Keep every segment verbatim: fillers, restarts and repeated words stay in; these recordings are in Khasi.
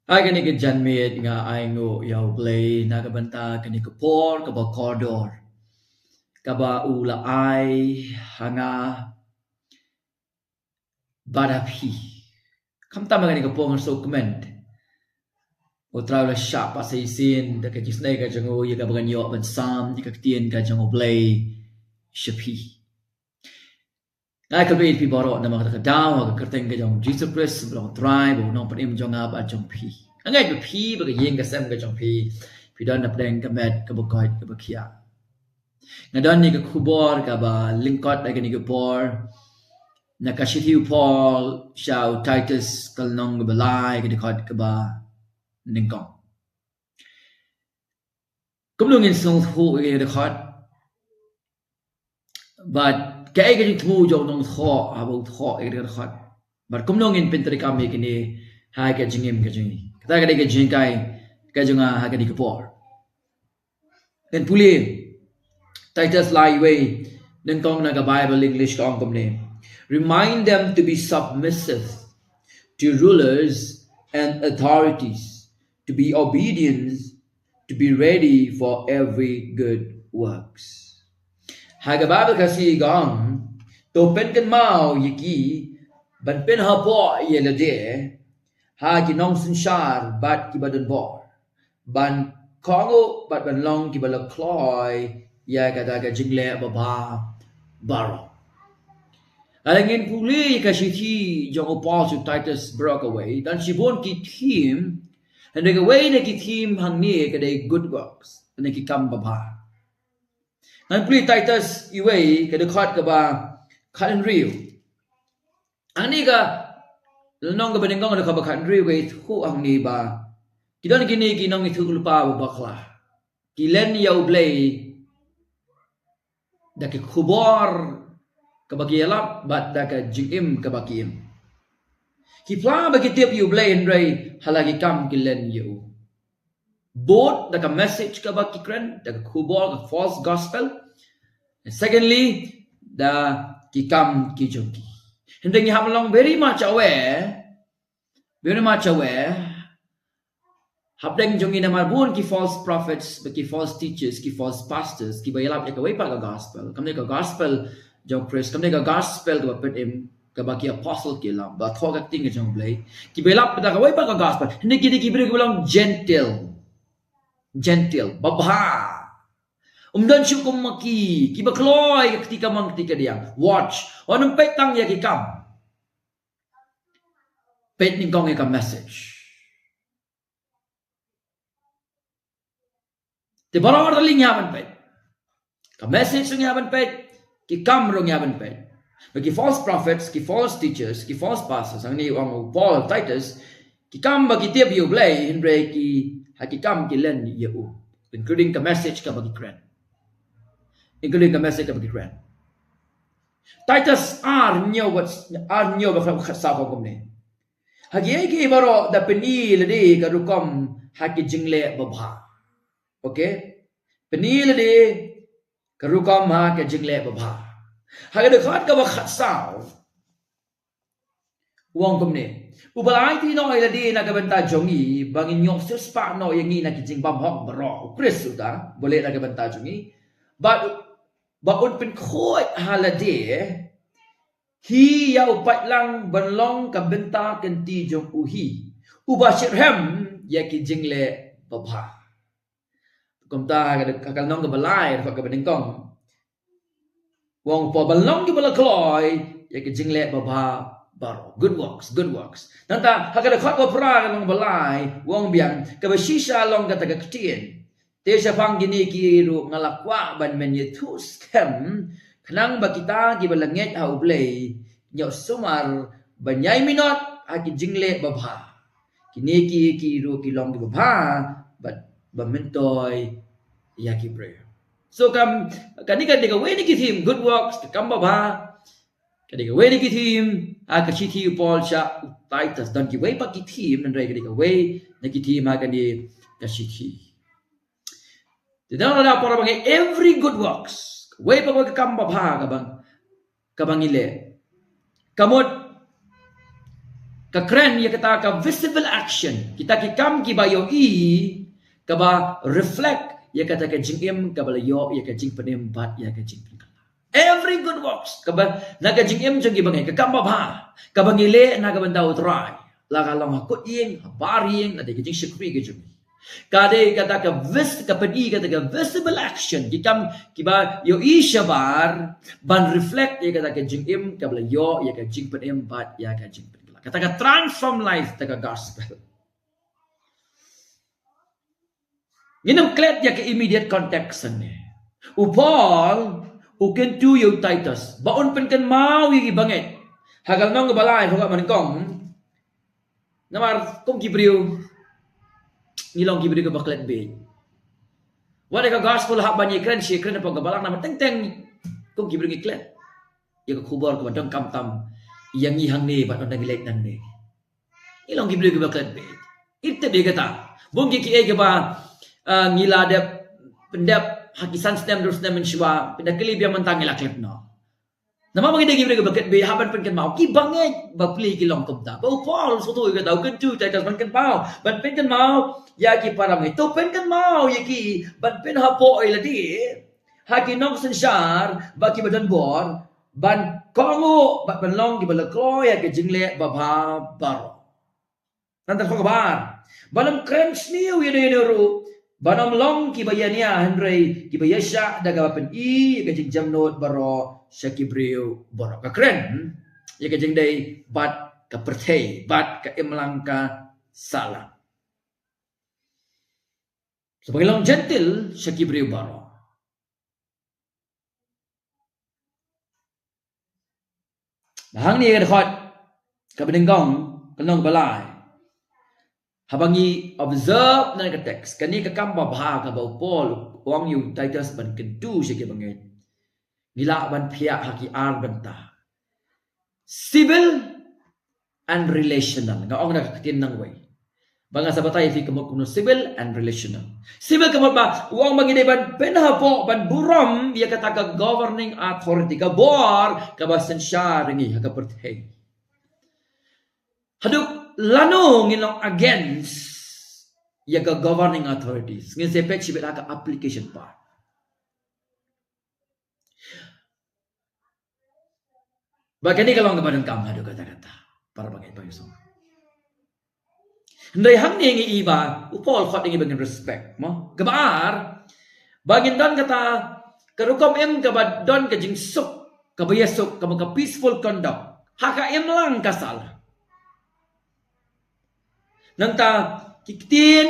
Ha kane ka janmiet nga ai nguh ïa U Blei na ka bynta kane ka por kaba kordor kaba u la ai ha nga bad ha phi. Khamtam ha kane ka por nga sngewkmen. U Trai u la shah pat sa shisien da ka jingisynei ka jong u ïa kaba ngan ïoh ban sam ïa ka ktien ka jong U Blei sha phi. Nga ai khublei ïa phi baroh namar kata ka daw ha ka kyrteng ka jong U Jisu Khrist uba long U Trai bad U Nongpynim jong nga bad jong phi. Nga ngeit ba phi bad ka ïing ka sem ka jong phi, phi don hapdeng ka met kaba koit kaba khiah. Nga don ïa ka khubor kaba lyngkot ha kane ka por na ka shithi u Paul sha u Titus, ka lynnong kaba lai, ka dkhot kaba nyngkong. Kumno ngin sngewthuh ïa ka dkhot? Bad kaei ka jingthmu jong u nongthoh haba u thoh ïa ka dkhot? Bad kumno ngin pyntreikam ïa kane ha ka jingim ka jong ngi? Kata ka dei ka jinghikai ka jong nga ha kane ka por. Ngin pule Titus lai wei, nyngkong na ka Bible English ka ong kumne: Remind them to be submissive to rulers and authorities, to be obedient, to be ready for every good works. Ha ka Bible Khasi ka ong, to pynkynmaw ïa ki ban pynhapoh ïa lade ha ki nongsynshar bad kiba donbor, ban kohnguh bad ban long kiba la kloi ïa kata ka jingleh babha baroh. Lada ngin pule ïa ka shithi jong u Paul sha u Titus baroh kawei, don shibun ki theme, hynrei kawei na ki theme hangne ka dei good works, ne ki kam babha. Ngan pule Titus wei, ka dkhot kaba khathynriew. Hangne ka lynnong kaba nyngkong, ka dkhot ba khathynriew ka ïathuh hangne ba ki don kine ki nongïathuhlypa ba bakla, ki len ïa U Blei da ki khubor kaba ki ïalap bad da ka jingim kaba ki im. Ki phla ba ki tip ïa U Blei, hynrei ha la ki kam ki len ïa u. Both da ka message kaba ki kren, da ka khubor, ka false gospel. And secondly, da ki kam ki jong ki. Hynrei ngi hap long very much aware, very much aware hapdeng jong ngi namar bun ki false prophets, ki false teachers, ki false pastors kiba ïalap ïa kawei pat ka gospel. Kam dei ka gospel jong Khrist, kam dei ka gospel kaba pynim, kaba ki apostle ki ïalap, ba thoh ka ktien ka jong U Blei. Kiba ïalap da kawei pat ka gospel. Hynrei ki dei ki briew kiba long gentle. Gentle, babha. Um don shuh kum ma ki, kiba kloi ka kti kamon kti kadiang. Watch. Wat nym peit tang ïa ki kam. Peit nyngkong ïa ka message. Te baroh artylli ngi hap ban peit. Ka message ruh ngi hap ban peit, ki kam ruh ngi hap ban peit. Ba ki false prophets, ki false teachers, ki false pastors, hangne u ong u Paul Titus, ki kam ba ki tip ïa U Blei, hynrei ki, ha ki kam ki len ïa u. Including ka message kaba ki kren. Including ka message kaba ki kren. Titus ar hynñiew bad, ar hynñiew bad khatsaw ka ong kumne: Ha kiei kiei baroh da pyni lade ka rukom ha ki jingleh babha. Okay? Pyni lade ka rukom ha ki jingleh babha. Ha ka dkhot kaba khatsaw u ong kumne: Uba la aiti noh ïa lade na ka bynta jong ngi, ba ngin ïoh siewspah noh ïa ngi na ki jingbymhok baroh. U Khrist uta ba leh na ka bynta jong ngi. Bad ba un pynkhuid ha lade hi ïa u paidlang ban long ka bynta kynti jong u hi, uba shitrhem ïa ki jingleh babha. Kumta ha ka, ha ka lynnong kaba lai, ha kaba nyngkong, u ong u Paul ban long kiba la kloi ïa ki jingleh babha baroh. Good works, good works. Nangta ha ka dkhot ba phra ka lynnong ba lai, u ong biang, kaba shisha long kata ka ktien: Te shaphang kine ki ruh nga la kwah ban men ïathuh skhem, khnang ba kita kiba la ngeit ha U Blei, kin ïoh sumar ban ïai minot ha ki jingleh babha. Kine ki, ki ruh ki long kiba bha bad ba myntoi ïa ki briew. So kam, kane ka dei kawei na ki theme, good works, ka kam babha. Ka dei kawei na ki theme ha ka shithi u Paul sha u Titus. Don kiwei pat ki theme, hynrei ka dei kawei na ki theme ha kane ka shithi. Te don la por ba ngi, every good works, kawei pat kawei ka kam babha kaba, kaba ngi leh, ka mut Ka kren ïa kata ka visible action, kita ki kam kiba ïohi, kaba reflect ïa kata ka jingim kaba la ïoh ïa ka jingpynim bad ïa ka jingpynim. Every good works, kaba na ka jingim jong ki bangeit, ka kam babha kaba ngi leh na ka bynta U Trai, la ka long ha kut ïing, ha bar ïing, lane ka jingshakri ka jong ngi. Ka dei kata ka vis-, ka pyni kata ka visible action, ki kam kiba ïohi shabar, ban reflect ïa kata ka jingim kaba la ïoh ïa ka jingpynim bad ïa ka jingpynim. Kata ka transform life, kata ka gospel. Ngin ym klet ïa ka immediate context ne. U Paul u kyntu ïa u Titus ba un pynkynmaw ïa ki bangeit ha ka lynnong kaba lai, ha ka lynnong kaba nyngkong. Namar kum ki briew, ngi long ki briew kiba klet beit. Wat ïa ka gospel hap ban ïakren shi ïakren hapoh ka balang, namar teng teng kum ki briew ngi klet ïa ka khubor kaba donkam tam ïa ngi hangne bad ynda ngi leit nangne. Ngi long ki briew kiba klet beit. Ïa tip ïa kata. Bun ki kiei kiba, ah, ngi la dep pyndep ha ki san snem, hynriew snem mynshuwa, pynda kylli biang mynta ngi la klet noh. Namar ba ngi dei ki briew kiba klet beit, hap ban pynkynmaw. Ki bangeit bapli ki long kumta. Ba u Paul u sngewthuh ïa kata, u kyntu Titus ban kynmaw, ban pynkynmaw ïa ki para bangeit. To pynkynmaw ïa ki ban pynhapoh ïa lade ha ki nongsynshar bad kiba don bor, ban kohnguh bad ban long kiba la kloi ha ka jingleh babha baroh. Nangta ka kaba ar, ban ym kren sniew ïano ïano ruh, ban ym long kiba ïania, hynrei kiba ïaishah da kaba pyni ïa ka jingjemnud baroh sha ki briew baroh. Ka kren ïa ka jingdei bad ka pyrthei, bad ka imlang ka sahlang. Sa ba ngi long gentle sha ki briew baroh. Hangne ka dkhot kaba nyngkong, ka lynnong ba lai, haba ngi observe na ka text, kane ka kam babha kaba u Paul u ong ïa u Titus ban kyntu sha ki bangeit, ngi lah ban phiah ha ki ar bynta. Civil and relational. Nga ong na ka ktien nongwei, ba nga sa batai ïa phi ka mut kumno civil and relational. Civil ka mut ba u ong ba ngi dei ban pynhapoh, ban burom ïa kata ka governing authority, ka bor kaba synshar ïa ngi ha ka pyrthei. Haduh lano ngin long against ïa ka governing authorities? Ngin sa peit shibit ha ka application part. Ba kane ka long kaba donkam haduh katta katta, para bangeit ba ïohsngew. Hynrei hangne ngi i ba u Paul u khot ïa ngi ba ngin respect, mo. Kaba ar, ba ngin don kata ka rukom im kaba don ka jingsuk, kaba ïasuk, kaba ka peaceful conduct ha ka imlang ka sahlang. Nangta ki ktien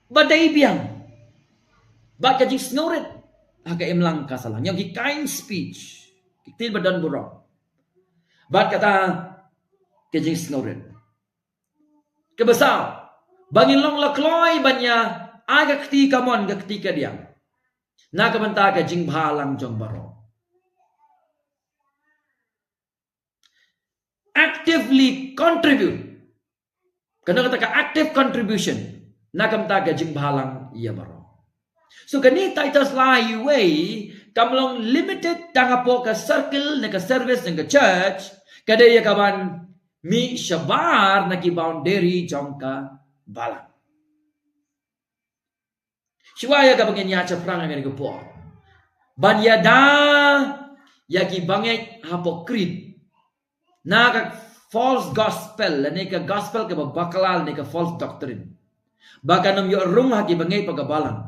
ba dei biang bad ka jingsngewrit ha ka imlang ka sahlang, ïa ki kind speech, ki ktien ba don burom bad kata ka jingsngewrit. Kaba saw, ba ngin long la kloi ban ïa ai ka kti kamon, ka kti kadiang na ka bynta ka jingbhalang jong baroh. Actively contribute. Kane kata ka active contribution na ka bynta ka jingbhalang ïa baroh. So kane Titus lai wei kam long limited tang hapoh ka circle ne ka service ne ka church, ka dei ïa kaban mih shabar na ki boundary jong ka balang. Shuwa ïa kaba ngin ïaid shaphrang ha kane ka por, ban ïada ïa ki bangeit hapoh Crete na ka false gospel, lane ka gospel kaba bakla, lane ka false doctrine, ba kan ym ïoh rung ha ki bangeit bad ka balang.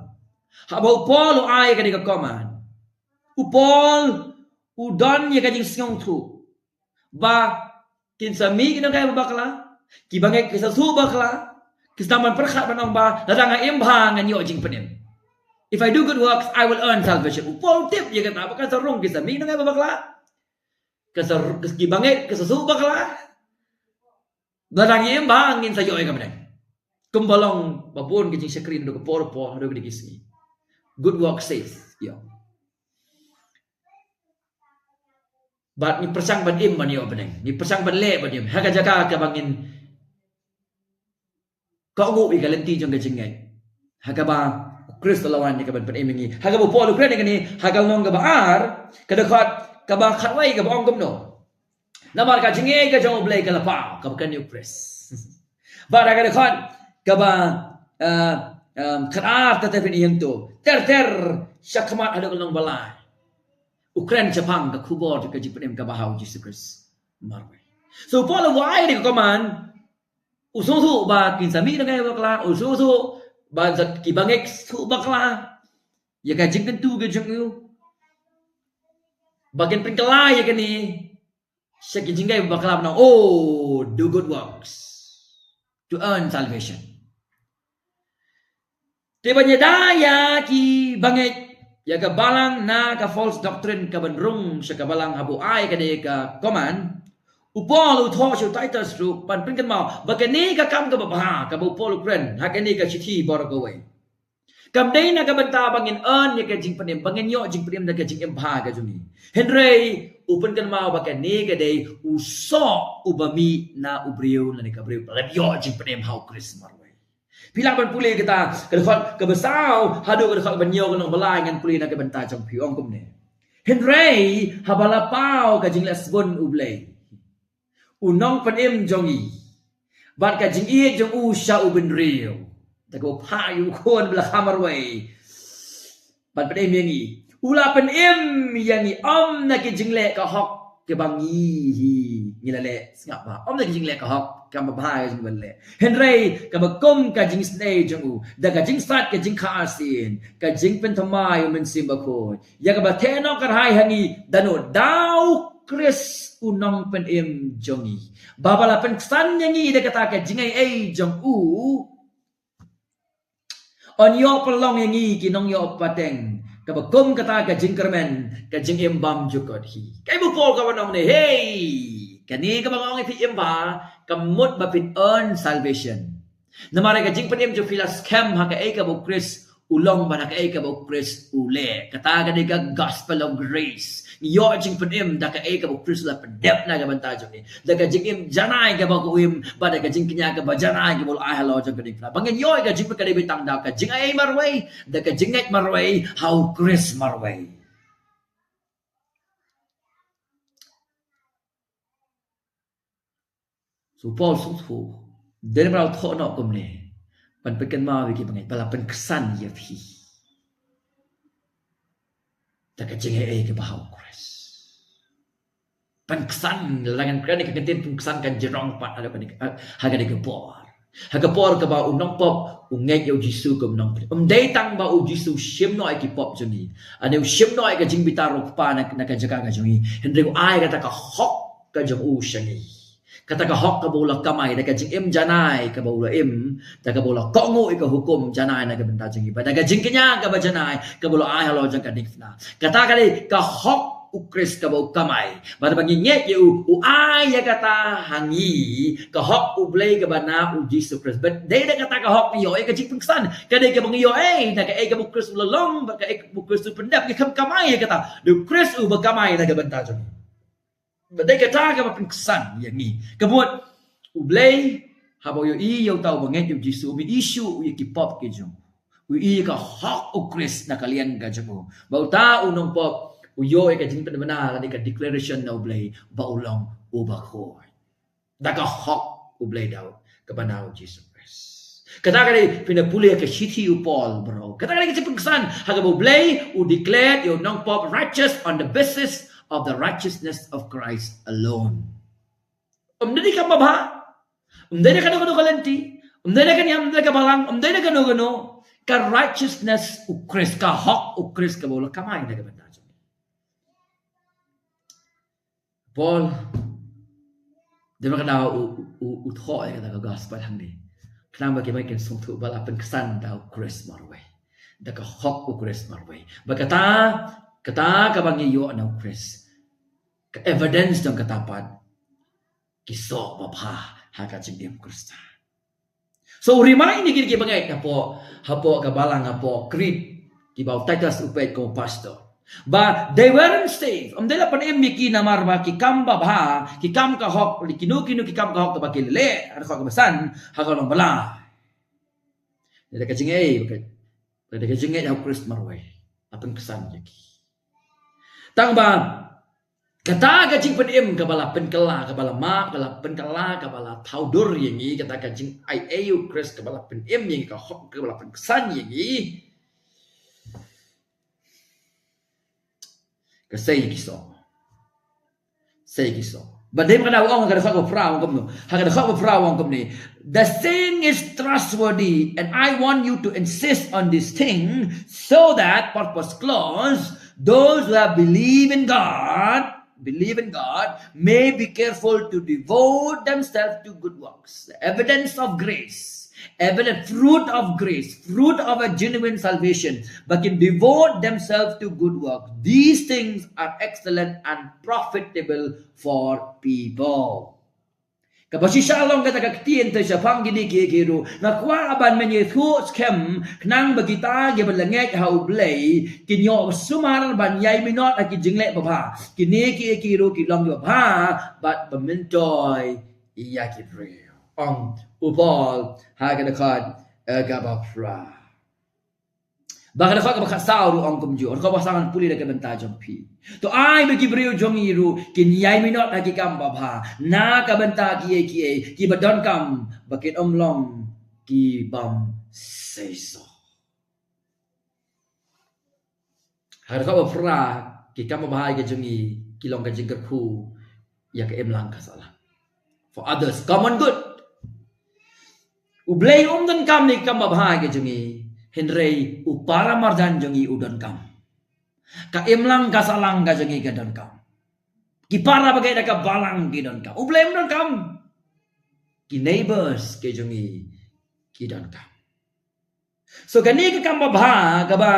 Haba u Paul u ai kane ka command, u Paul u don ïa ka jingsngewthuh ba kin sa mih ki nonghikai ba bakla, ki bangeit ki sa shu bakla, ki sdang ban pyrkhat ban ong ba lada nga im bha ngan ïoh jingpynim. If I do good works, I will earn salvation. U Paul u tip ïa kata ba kan sa rung, ki sa mih ki nonghikai ba bakla, ki sa, ki bangeit ki sa shu bakla. Lada ngi im bha ngin sa ïoh ïa ka bneng. Kumba long ba bun ki jingshakri naduh ka por por haduh kine ki sngi. Good work saves, ïa. Bad ngi pyrshang ban im ban ïoh bneng, ngi pyrshang ban leh ban im ha ka jaka kaba ngin kohnguh ïa ka lynti jong ka jingngeit, ha kaba u Khrist u la wan ïa ka ban pynim ïa ngi. Ha kaba u Paul u kren ïa kane ha ka lynnong kaba ar, ka dkhot kaba khatwei, kaba ong kumno: Namar ka jingïeit ka jong U Blei ka la paw, kaba kane U Khrist. Bad ha ka dkhot kaba, eh, um, khatar, ter ter phin ïeng to. Ter ter shakhmat haduh ka long ba lai. U kren shaphang ka khubor ka jingpynim kaba ha U Jisu Khrist marwei. So u Paul u ai da ka command, u sngewthuh ba kin sa mih na ka bakla, u sngewthuh ba ki bangeit sngewthuh bakla ïa ka jingkyntu ka jong u, ba kin pynkylla ïa kane sha ki jingïeit bakla ba nang, oh, do good works to earn salvation. Te ban ïada ïa ki bangeit, ïa ka balang na ka false doctrine ka ban rung sha ka balang haba u ai kane ka command, u Paul u thoh sha u Titus ruh ban pynkynmaw ba kane ka kam kaba bha kaba u Paul u kren ha kane ka shithi baroh kawei. Kam dei na ka bynta ba ngin earn ïa ka jingpynim, ba ngin ïoh jingpynim da ka jingim bha ka jong ngi. Hynrei u pynkynmaw ba kane ka dei u soh uba mih na u briew lane ka briew ba la ïoh jingpynim ha U Khrist marwei. Phi lah ban pule kata ka dkhot kaba saw haduh ka dkhot kaba hynñiew ka long ba lai, ngan pule na ka bynta jong phi, ong kumne: Hynrei haba la paw ka jingleh sbun U Blei, u nongpynim jong ngi, bad ka jingïeit jong u sha u bynriew, da kaba phah ïa u khun ba la kha marwei ban pynim ïa ngi, u la pynim ïa ngi ym na ki jingleh ka hok kiba ngi hi ngi la leh, sngap bha, ym na ki jingleh ka hok, kam bha ka jingban leh, hynrei kaba kum ka jingisynei jong u, da ka jingsat ka jingkha arsien, ka jingpynthymmai U Mynsiem Bakhuid, ïa kaba theh noh kyrhai ha ngi da no, da U Khrist u nongpynim jong ngi, ba haba la pynksan ïa ngi da kata ka jingaiei jong u, yn ïoh pynlong ïa ngi ki nongïoh pateng kaba kum kata ka jingkyrmen, ka jingim bymjukut hi. Kaei ba u Paul u ong ne? Hei, kane kaba nga ong ïa phi, im bha, kam mut ba phin earn salvation. Namar ka jingpynim jong phi la skhem ha kaei kaba U Khrist u long bad ha kaei kaba U Khrist u leh. Kata ka dei ka gospel of grace. Ngi ïoh jingpynim da kaei kaba U Khrist u la pyndep na ka bynta jong ngi, da ka jingim janai kaba u im, bad da ka jingkñia kaba janai kaba u la ai halor jong ka diengphna. Ba ngin ïoh ka jingpynim ka dei beit tang da ka jingaiei marwei, da ka jingngeit marwei ha U Khrist marwei. So u Paul u sngewthuh, dei namar u thoh noh kumne ban pynkynmaw ïa ki bangeit ba la pynksan ïa phi da ka jingaiei kaba ha U Khrist. Pynksan, la ngan kren ïa ka kyntien pynksan kan jrong pat ha kane ka por. Ha ka por kaba u nongpop u ngeit ïa U Jisu kum u nongpynim, ym dei tang ba U Jisu u shim noh ïa ki pop jong ngi, lane u shim noh ïa ka jingbitar u Kpa na, na ka jaka ka jong ngi, hynrei u ai kata ka hok ka jong u sha ngi. Kata ka hok kaba u la kamai da ka jingim janai kaba u la im, da kaba u la kohnguh ïa ka hukum janai na ka bynta jong ngi, bad da ka jingkñia kaba janai kaba u la ai halor jong ka diengphna. Kata ka dei ka hok U Khrist kaba u kamai. Bad haba ngi ngeit ïa u, u ai ïa kata ha ngi, ka hok U Blei kaba na U Jisu Khrist. Bad dei da kata ka hok ngi ïoh ïa ka jingpynksan. Ka dei kaba ngi ïoh, eh, da kaei kaba U Khrist u la long, bad kaei kaba U Khrist u pyndep, ngi khlem kamai ïa kata. Dei U Khrist uba kamai na ka bynta jong ngi. Bad dei kata kaba pynksan ïa ngi. Ka mut U Blei, haba u ïohi ïa uta uba ngeit ïa U Jisu, um ïohi shuh ïa ki pop ki jong u. U ïohi ïa ka hok U Khrist na ka liang ka jong u. Ba uta u nongpop u ïoh ïa ka jingpynbna lane ka declaration na U Blei ba u long uba khuid da ka hok U Blei da u, kaba na U Jisu Khrist. Kata ka dei, phin da pule ka shithi u Paul baroh. Kata ka dei ka jingpynksan ha kaba U Blei u declare ïa u nongpop righteous on the basis of the righteousness of Christ alone. Ym dei da ka kam babha, ym dei da kano kano ka lynti, ym dei da ka niam, ym dei da ka balang, ym dei da kano kano, ka righteousness U Khrist, ka hok U Khrist kaba u la kamai na ka bynta jong ngi. Paul, dei namar kata u, u, u, u thoh ïa kata ka gospel hangne, khnang ba ki bangeit kin sngewthuh ba la pynksan da U Khrist marwei, da ka hok U Khrist marwei. Ba kata, kata kaba ngi ïoh na U Khrist, ka evidence jong kata pat ki soh babha ha ka jingim Khristan. So u remind ïa kine ki bangeit hapoh, hapoh ka balang, hapoh Crete, kiba u Titus u peit kum u pastor, ba they weren't saved. Ym dei la pynim ïa ki namar ba ki kam babha, ki kam ka hok, kino kino ki kam ka hok kaba ki la leh, ha ka dkhot kaba san, ha ka long ba la, da ka jingngeit, da ka jingngeit ha U Khrist marwei, la pynksan ïa ki. Tang ba Kata ka jingpynim kaba la pynkylla, kaba la map, kaba la pynkylla, kaba la thaw dur ïa ngi, kata ka jingaiei ïa u Khrist kaba la pynim ïa ngi, ka hok kaba la pynksan ïa ngi. Ka sei ki so. Sei ki so. Ba dei ma ka da u ong ha ka dkhot ba phra u ong kumno. Ha ka dkhot ba phra u ong kumne. The saying is trustworthy, and I want you to insist on this thing, so that, purpose clause, those who have believed in God, believe in God, may be careful to devote themselves to good works. The evidence of grace, evidence, fruit of grace, fruit of a genuine salvation, but can devote themselves to good work. These things are excellent and profitable for people. Kaba shisha long kata ka ktien te shaphang kine kiei kiei ruh. Nga kwah ban mynjur skhem khnang ba kita kiba la ngeit ha U Blei kin ïoh sumar ban ïai minot ha ki jingleh babha. Kine kiei kiei ruh ki long babha bad ba myntoi ïa ki briew. Ong u Paul ha ka dkhot, eh, kaba phra. Ba ka dkhot kaba khatsaw ruh ong kumjuh. Dkhot ba khatsaw ngan pule da ka bynta jong phi. To ai ba ki briew jong ngi ruh kin ïai minot ha ki kam babha. Na ka bynta kiei kiei kiba donkam ba kin ym long ki bym seisoh. Ha ka dkhot ba phra, ki kam babha ka jong ngi ki long ka jingkyrkhu ïa ka imlang ka sahlang. For others, common good. U Blei um donkam ïa ki kam babha ka jong ngi, hynrei u para marjan jong ngi u donkam. Ka imlang ka sahlang ka jong ngi ka donkam. Ki para ba ki da ka balang ki donkam. U Blei um donkam. Ki neighbors ka jong ngi ki donkam. So kane ka kam babha kaba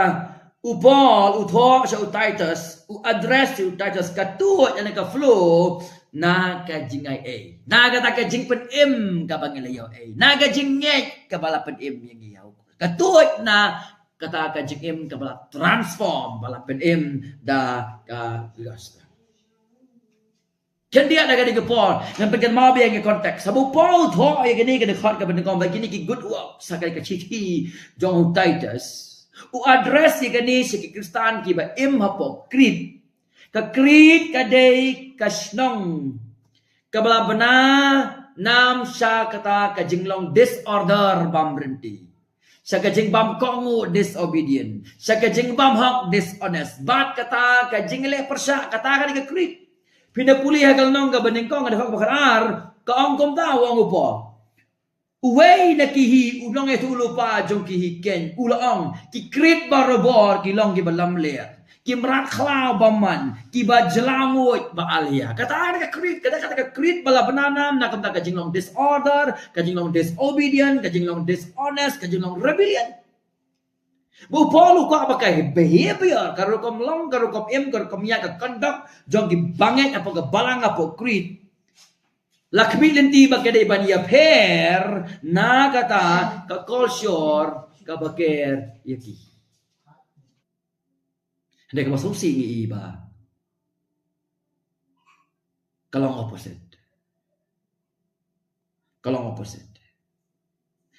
u Paul u thoh sha u Titus, u address sha u Titus, ka tuid na ka flow na ka jingaiei, na kata ka jingpynim kaba ngi la ïoh ei, na ka jingngeit kaba la pynim ïa ngi ïa u. Ka tuid na kata ka jingim kaba la transform, ba la pynim da ka gospel. Khyndiat da kane ka por ngan pynkynmaw biang ïa ka context. Haba u Paul u thoh ïa kane ka dkhot kaba nyngkong ba kine ki good works ha kane ka shithi jong u Titus, u address ïa kane sha ki Khristan kiba im hapoh Crete. Ka Crete ka dei ka shnong kaba la bna nam sha kata ka jinglong disorder bym ryntih. Sha ka jingbym kohnguh, disobedient. Sha ka jingbym hok, dishonest. Bad kata ka jingleh pyrshah, kata ka dei ka Crete. Phin da pule ha ka lynnong kaba nyngkong, ka dkhot kaba khatar, ka ong kumta, u ong u Paul. Uwei na ki hi, u nongïathuhlypa jong ki hi keiñ, u la ong, ki Crete barabor ki long kiba lamler, ki mrad khlaw bymman, kiba jylla nguid ba alia. Kata ka dei ka Crete, kata, kata ka Crete ba la bna nam na ka bynta ka jinglong disorder, ka jinglong disobedient, ka jinglong dishonest, ka jinglong rebellion. Ba u Paul u kwah ba ka behavior, ka rukom long, ka rukom im, ka rukom ïa, ka conduct jong ki bangeit hapoh ka balang hapoh Crete la khmih lynti ba ka dei ban ïapher na kata ka culture kaba ker ïa ki. Hynrei kaba sngewsih ngi i ba ka long opposite. Ka long opposite.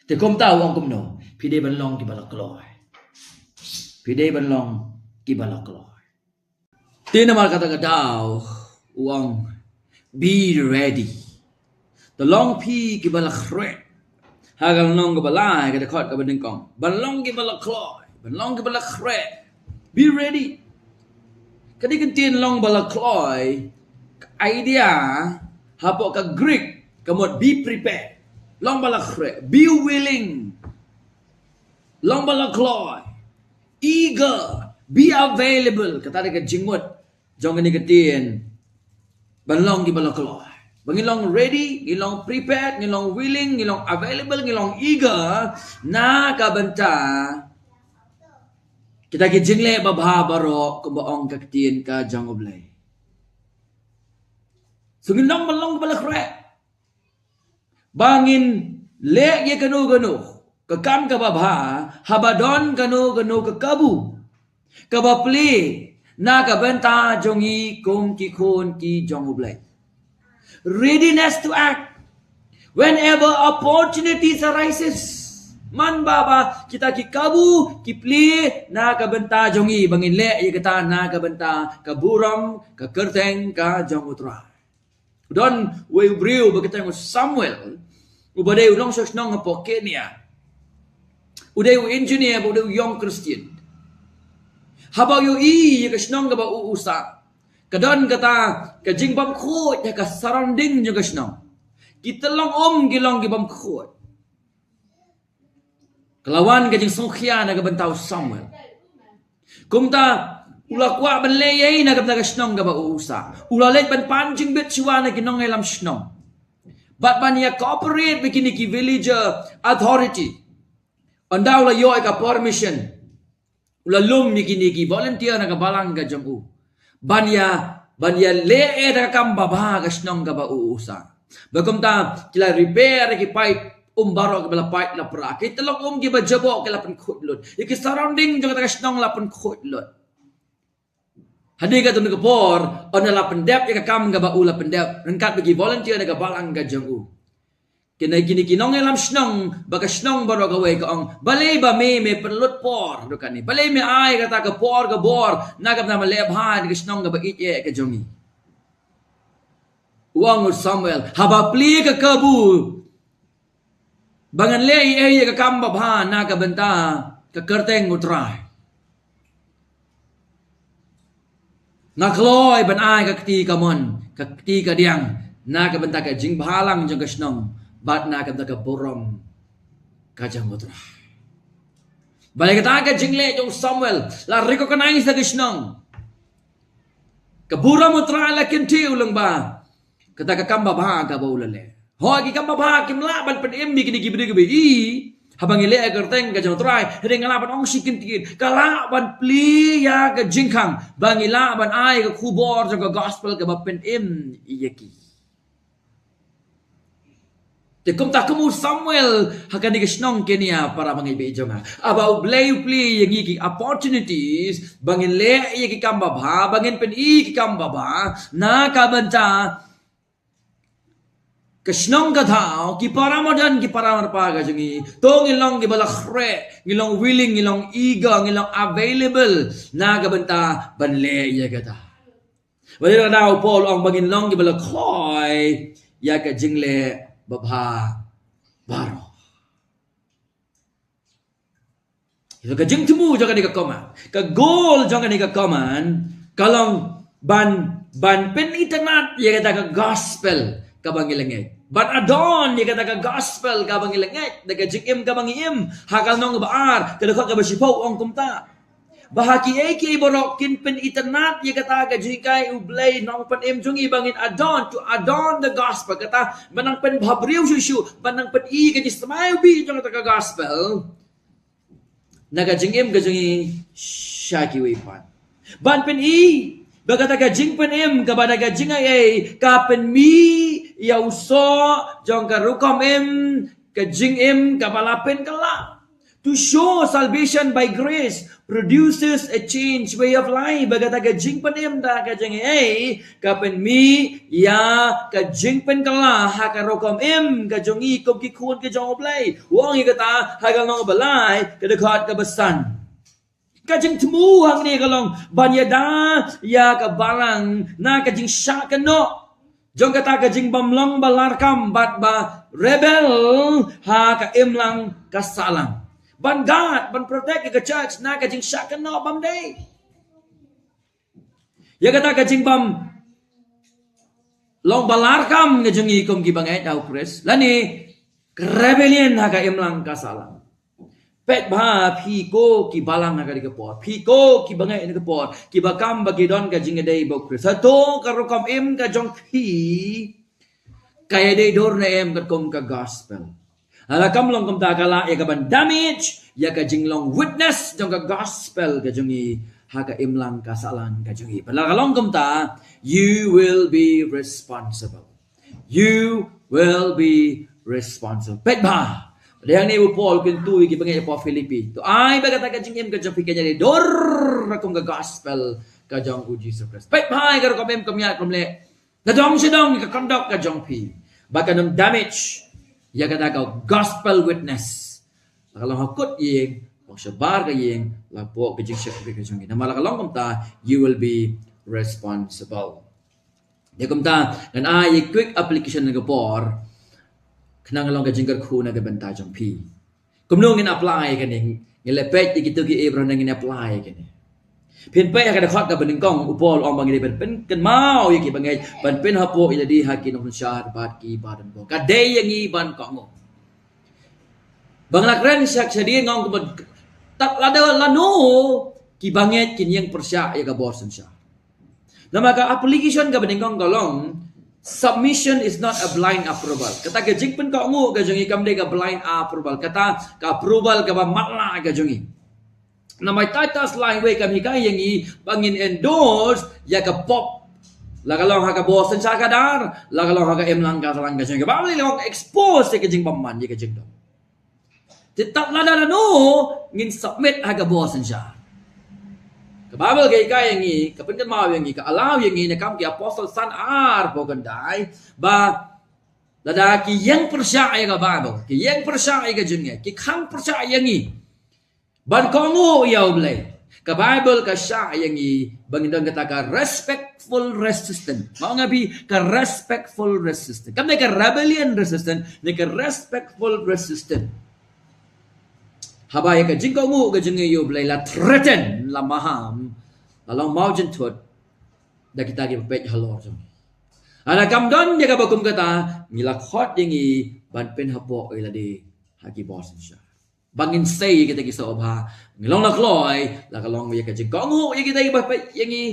Te kumta u ong kumno, phi dei ban long kiba la kloi. Phi dei ban long kiba la kloi. Te namar kata ka daw u ong, be ready. To long phi kiba la khreh. Ha ka lynnong kaba lai, ka dkhot kaba nyngkong, ban long kiba la kloi, ban long kiba la khreh. Be ready. Ka dei ka ktien long ba la kloi, ka idea hapoh ka Greek ka mut be prepared. Long ba la khreh, be willing. Long ba la kloi, eager, be available. Kata dei ka jingmut jong kane ka ktien ban long kiba la kloi. Ba ngi long ready, ngi long prepared, ngi long willing, ngi long available, ngi long eager na ka bynta kita ki jingleh babha baroh, kumba ong ka ktien ka jong U Blei. So ngin long ban long kiba la khreh. Ba ngin leh ïa kano kano ka kam kaba bha, haba don kano kano ka kabu kaba plie na ka bynta jong ngi kum ki khun ki jong U Blei. Readiness to act whenever opportunities arises. Man ba ba kita ki kabu ki plie na ka bynta jong ngi ba ngin leh ïa kata na ka bynta ka burom ka kyrteng ka jong U Trai. Don uwei u briew ba kyrteng u Samuel, uba dei u nongshong shnong hapoh Kenya. U dei u engineer, ba u dei u ïong Khristan. Haba u ïohi ïa ka shnong kaba u u sah, ka don kata ka jingbymkhuid ha ka surrounding jong ka shnong. Ki tyllong um ki long ki bymkhuid. Ka la wan ka jingsngewkhia na ka bynta u Samuel. Kumta u la kwah ban leh ei ei na ka bynta ka shnong kaba u u sah. U la leit ban pan jingbit shuwa na ki nongïalam shnong, bad ban ïa cooperate bad kine ki villager authority. Ynda u la ïoh ïa ka permission, u la lum ïa kine ki volunteer na ka balang ka jong u ban ïa, ban ïa leh ïa ka kam babha ha ka shnong kaba u u sah. Bad kumta ki la repair ïa ki paip um baroh kiba la pait la pra. Ki tyllong um kiba jaboh ki la pynkhuid lut. Ïa ki surrounding jong kata ka shnong la pynkhuid lut. Hadien katto katne ka por, ynda la pyndep ïa ka kam kaba u la pyndep, ryngkat bad ki volunteer na ka balang ka jong u, kine, kine ki nongïalam shnong ba ka shnong baroh kawei ka ong, balei ba me, me pynlut por haduh katne? Balei me ai kata ka por ka bor na ka bynta ban leh bha ïa ka shnong kaba ïeit eh ka jong ngi? U ong u Samuel, haba plie ka kabu ba ngan leh ei ei ïa ka kam babha na ka bynta ka kyrteng U Trai, nga kloi ban ai ka kti kamon, ka kti kadiang na ka bynta ka jingbhalang jong ka shnong bad na ka bynta ka burom ka jong U Trai. Balei kata ka jingleh jong u Samuel la recognize da ka shnong. Ka burom U Trai la kyntiew lyngba kata ka kam babha kaba u la leh. Hooid, ki kam babha kim lah ban pynim ïa kine ki briew kiba ïeit. Haba ngi leh ïa ka kyrteng ka jong U Trai, hynrei nga lah ban ong shi kyntien, ka lah ban plie ïa ka jingkhang ba ngi lah ban ai ka khubor jong ka gospel kaba pynim ïa ki. Te kumta kum u Samuel ha kane ka shnong Kenya, para bangeit ba ïeit jong nga, haba U Blei u plie ïa ngi ki opportunities ba ngin leh ïa ki kam babha, ba ngin pyni ki kam babha na ka bynta ka shnong ka thaw, ki para madan ki para marpa ka jong ngi, to ngin long kiba la khreh, ngin long willing, ngin long eager, ngin long available na ka bynta ban leh ïa kata. Bad ïa kata u Paul u ong ba ngin long kiba la kloi ïa ka jingleh babha baroh. Ïa ka jingthmu jong kane ka command, ka goal jong kane ka command ka long ban, ban pynitynnad ïa kata ka gospel kaba ngi la ngeit, ban add on ïa kata ka gospel kaba ngi la ngeit da ka jingim kaba ngi im. Ha ka lynnong kaba ar, ka dkhot kaba shiphew ong kumta, ba ha kiei kiei baroh kin pynitynnad ïa kata ka jinghikai U Blei Nongpynim jong ngi, ba ngin add on, to add on the gospel, kata ban nang pynbhabriew shuh shuh, ban nang pyni ka jingsmai u bih jong kata ka gospel na ka jingim ka jong ngi sha kiwei pat. Ban pyni ba kata ka jingpynim kaba da ka jingaiei ka pynmih ïa u soh jong ka rukom im, ka jingim kaba la pynkylla. To show salvation by grace produces a changed way of life. Ba kata ka jingpynim da ka jingaiei ka pynmih ïa ka jingpynkylla ha ka rukom im ka jong ngi kum ki khun ki jong U Blei. U ong ïa kata ha ka lynnong ba lai, ka dkhot kaba san. Ka jingthmu hangne ka long ban ïada ïa ka balang na ka jingshah kynnoh jong kata ka jingbym long ba larkam bad ba rebel ha ka imlang ka sahlang. Ban guard, ban protect ïa ka church na ka jingshah kynnoh bym dei. Ïa kata ka jingbym long ba larkam ka jong ngi kum ki bangeit ha U Khrist, lane ka rebellion ha ka imlang ka sahlang. Peit bha phi ko ki balang ha kane ka por, phi ko ki bangeit ha kane ka por, kiba kam ba ki don ka jingïadei bad U Khrist. Hato ka rukom im ka jong phi ka ïadei dur ne em katkum ka gospel? Lada kam long kumta, ka lah ïa ka ban damage ïa ka jinglong witness jong ka gospel ka jong ngi ha ka imlang ka sahlang ka jong ngi. Bad lada ka long kumta, you will be responsible. You will be responsible. Peit bha. Dei hangne u Paul u kyntu ïa ki bangeit hapoh Philippi, to ai ba kata ka jingim ka jong phi kan ïadei dur rukom ka gospel ka jong U Jisu Khrist. Peit bha ïa ka rukom im, kam ïaid kam leh, na dong sha dong, ïa ka conduct ka jong phi, ba kan ym damage ïa kata ka gospel witness la ka long ha kut ïing, long shabar ka ïing, la pok ka jingshakri ka jong ngi. Namar la ka long kumta, you will be responsible. Ïa kumta, ngan ai ïa quick application na ka por, khnang ka long ka jingkyrkhu na ka bynta jong phi. Kumno ngin apply kane, ngin leh peit ïa kito ki Abraham ngin apply kane. Phin peit ha ka dkhot kaba nyngkong, u Paul u ong ba ngi dei ban pynkynmaw ïa ki bangeit, ban pynhapoh ïa lade ha ki nongsynshar bad ki ba don bor. Ka dei ïa ngi ban kohnguh. Ba nga la kren shak shadien nga ong kumba, tad lada lano ki bangeit kin ïeng pyrshah ïa ka bor synshar. Namar ka application kaba nyngkong ka long, submission is not a blind approval. Kata ka jingpynkohnguh ka jong ngi kam dei ka blind approval. Kata ka approval kaba matlah ka jong ngi. Namar Titus lai wei kam hikai ïa ngi ba ngin endorse ïa ka pop. La ka long ha ka bor synshar ka dar, la ka long ha ka imlang ka sahlang ka jong ngi. Ba ngin long expose ïa ka jingbymman ïa ka jingdom. Te tad lada lano ngin submit ha ka bor synshar. Ka Baibl ka hikai ïa ngi, ka pynkynmaw ïa ngi, ka allow ïa ngi na Kam ki Apostol san arphew khyndai, ba lada ki ïeng pyrshah ïa ka Baibl, ki ïeng pyrshah ïa ka jingngeit, ki khang pyrshah ïa ngi ban kohnguh ïa U Blei. Ka Baibl ka shah ïa ngi ba ngin don kata ka respectful resistance. Mano nga bi ka respectful resistance. Kam dei ka rebellion resistance, ne ka respectful resistance. Haba ïa ka jingkohnguh ka jong ngi ïa U Blei la threaten, la maham, la long mawjynthut da kita kiba peit halor jong ngi. Lada kam don ïa kaba kum kata, ngi la khot ïa ngi ban pynhapoh ïa lade ha ki bor synshar. Ba ngin sei ïa kita ki sawbha, ngi long la kloi, la ka long ïa ka jingkohnguh ïa kita kiba peit ïa ngi,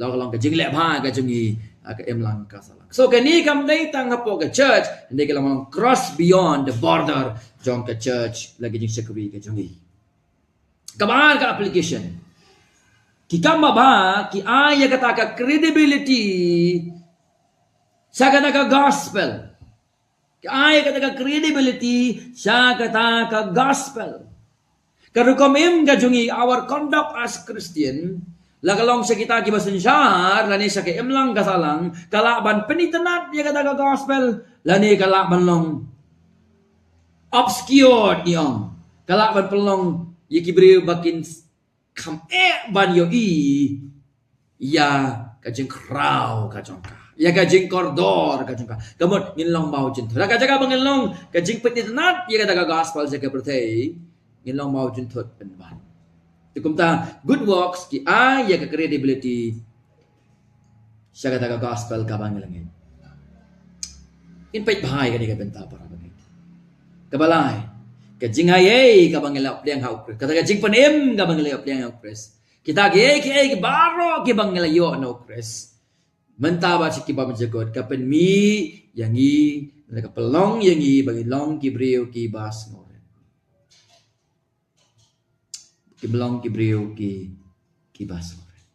la ka long ka jingleh bha ka jong ngi ha ka imlang ka sahlang. So kane kam dei tang hapoh ka church, hynrei ka la long cross beyond the border jong ka church, la ka jingshakri ka jong ngi. Kaba ar ka application. Ki kam ba bha ki ai ïa kata ka credibility sha kata ka gospel. Ka ai kata ka credibility sha kata ka gospel. Ka rukom im ka jong ngi, our conduct as Christian, la ka long sha kita kiba synshar lane sha ka imlang ka sahlang, ka lah ban pynitynnad ïa kata ka gospel lane ka lah ban long obscured, ngi ong. Ka lah ban pynlong ïa ki briew ba kin kham eh ban ïohi ïa ka jingkhraw ka jong ka, ïa ka jingkordor ka jong ka. Ka mut ngin long mawjynthut. Ha ka jaka ba ngin long ka jingpynitynnad ïa kata ka gospel sha ka pyrthei, ngin long mawjynthut pynban. Te kumta good works ki ai ïa ka credibility sha kata ka gospel kaba ngi la ngeit. Ngin peit bha ïa kane ka bynta, para bangeit. Kaba lai, ka jingaiei kaba ngi la pdiang ha U Khrist, kata ka jingpynim kaba ngi la pdiang ha U Khrist. Kita kiei kiei baroh kiba ngi la ïoh na U Khrist, mynta bad sha kiba mynjur, ka pynmih ïa ngi, ka pynlong ïa ngi ba ngi long ki briew kiba sngewrit. Ki long ki briew ki, kiba sngewrit.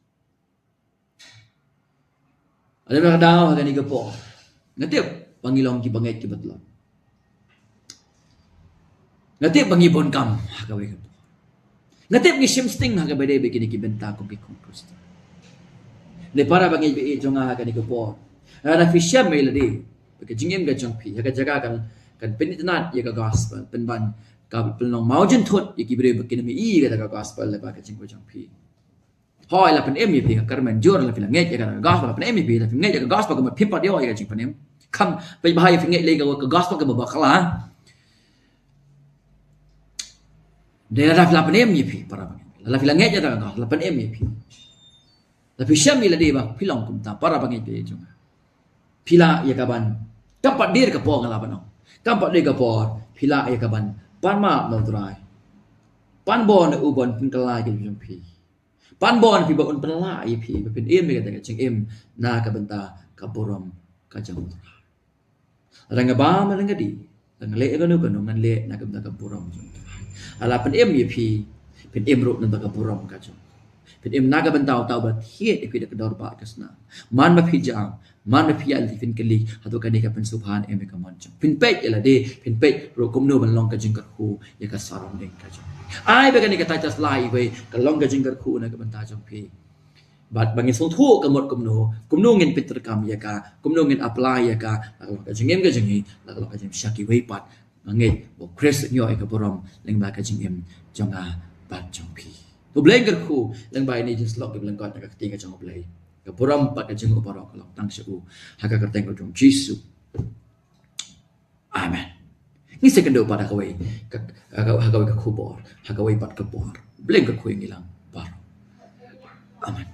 Lada ka daw ha kane ka por, nga tip ba ngi long ki bangeit kiba tlot. Nga tip ba ngi bun kam ha kawei ka por. Nga tip ngi shim sting ha kaba dei bad kine ki bynta kum ki khun Khristan. Hynrei para bangeit ba ïeit jong nga, ha kane ka por, lada phi shem ïa lade ba ka jingim ka jong phi ha ka jaka kan, kan pynitynnad ïa ka gospel, pynban ka pynlong mawjynthut ïa ki briew ba kin ym ïohi ïa kata ka gospel lyngba ka jingim ka jong phi. Hooid, la pynim ïa phi, ka kyrmen jur, la phi la ngeit ïa ka gospel, la pynim ïa phi, la phi ngeit ïa ka gospel, ka mut phim pat ïoh ïa ka jingpynim. Kham peit bha ïa phi ngeit lei ka gospel kaba bakla. Dei lada phi la pynim ïa phi, para bangeit. La phi la ngeit ïa ka gospel, la pynim ïa phi. La phi shem ïa lade ba phi long kumta, para bangeit jong nga. Phi lah ïa kaban, kam pat dei ka por nga la ban ong, kam pat dei ka por, phi lah ïa kaban pan map na U Trai. Pan bor na u ban pynkylla ïa ka jong phi. Pan bor na phi ba un pynlah ïa phi ba phin im ïa kata ka jingim na ka bynta ka burom ka jong U Trai. Lada nga bam, lada nga dih, lada nga leh ïa kano kano, ngan leh na ka bynta ka burom jong U Trai. Lada la pynim ïa phi, phin im ruh na ka bynta ka burom ka jong U. Phin im na ka bynta uta uba thied ïa phi da ka dor bad ka snam. Man ba phi jam, man ba phi ïaid lynti, phin kylli, hato kane ka pynsngewbha ne em ïa ka mon jong. Phin peit ïa lade, phin peit ruh kumno ban long ka jingkyrkhu ïa ka surrounding ka jong. Ai ba kane ka Titus lai wei ka long ka jingkyrkhu na ka bynta jong phi. Bad ba ngin sngewthuh ka mut kumno, kumno ngin pyntrei kam ïa ka, kumno ngin apply ïa ka, la ka long ka jingim ka jong ngi, la ka long ka jingim sha kiwei pat. Nga ngeit ba u Khrist un ïoh ïa ka burom lyngba ka jingim jong nga bad jong phi. To U Blei un kyrkhu lyngba ine i jingïasyllok kiba lyngkot na ka kti ka jong U Blei. Ka burom bad ka jingïaroh baroh ka long tang sha u, ha ka kyrteng ka jong U Jisu. Amen. Ngin sa ïakynduh pat ha kawei ka, ha ka, ha kawei ka khubor, ha kawei pat ka por. U Blei un kyrkhu ïa ngi lang baroh. Amen.